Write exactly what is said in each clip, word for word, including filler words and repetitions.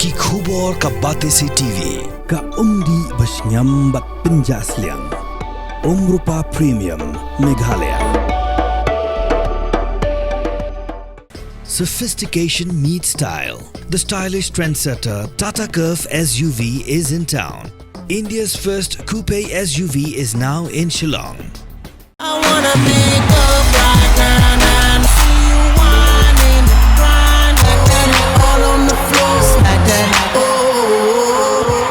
Ki khubor ka Batesi T V. Ka umdih ba shngiam bad pynjah sliang. Umrupa Premium Meghalaya. Sophistication meets style. The stylish trendsetter Tata Curvv S U V is in town. India's first coupe S U V is now in Shillong. I wanna pick up right now, now, see you whining, grinding, all on the floor, smack that. Oh, oh, oh, oh.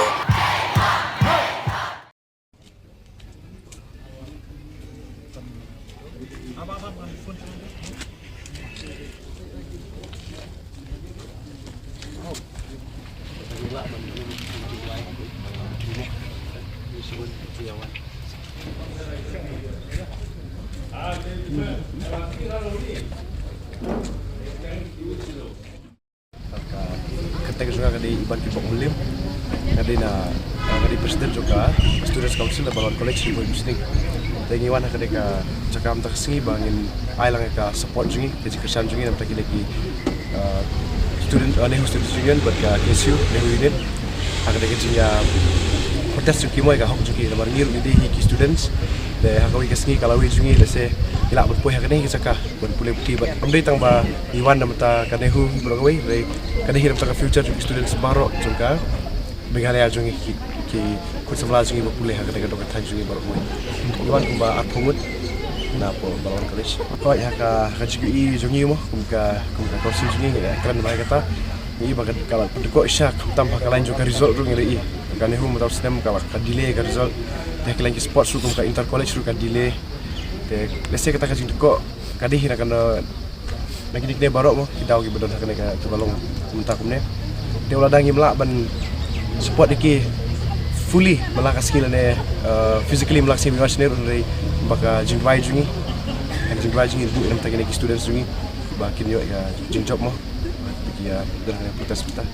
Kyrteng jong nga ka dei Iban Kibok Mylliem. Nga dei na, nga dei president jong ka Students Council na Balwang College Ri Bhoi Mynsngi. Te ngi wan ha kane ka jaka mynta ka sngi ba ngin ai lang ka support jong ngi, ka jingkyrshan jong ngi na bynta kine ki, uh, student, uh, NEHU Students Union bad ka K S U NEHU Unit. Ha kane ka jingïa protest jong ki mo ïa ka hok jong ki, namar ngi ruh ngi dei hi ki students. Te ha kawei ka sngi ka lawei jong ngi lehse ngi lah ban poi ha kane ka jaka ban pule puthi bad ym dei tang ba ngi wan na bynta ka NEHU baroh kawei, hynrei ka dei hi na bynta ka future jong ki students baroh jong ka Meghalaya jong ngi, ki, ki khun samla jong ngi ba pule ha kane ka dong ka thaiñ jong ngi baroh kawei. Ngi wan kumba arphew ngut na Balwang College. Hooid, ha ka, ha ka jingïohi jong ngi mo kum ka, kum ka council jong ngi, ngi la kren bha ïa kata. Ngi i ba ka, ka la dkoh sha khamtam ha ka lain jong ka result ruh ngi la i. Ka NEHU mynta u snem ka la, ka delay ka result. Te ha ki lain ki sports ruh kum ka inter college ruh ka delay. Te lehse kata ka jingdkoh ka dei hi na kane, na kine kine baroh mo ki daw kiba don ha kane ka, kiba long mynta kumne. Te lada ngim lah ban support ïa ki fully man la ka sngi lane, uh, physically man la ka sngi ba ngi wan shane ruh, hynrei ba ka jingduwai jong ngi, ka jingduwai jong ngi buh na bynta kine ki students jong ngi ba kin ïoh ïa ka jingjop mo. Ba ki ïa don ha kane ka protest mynta.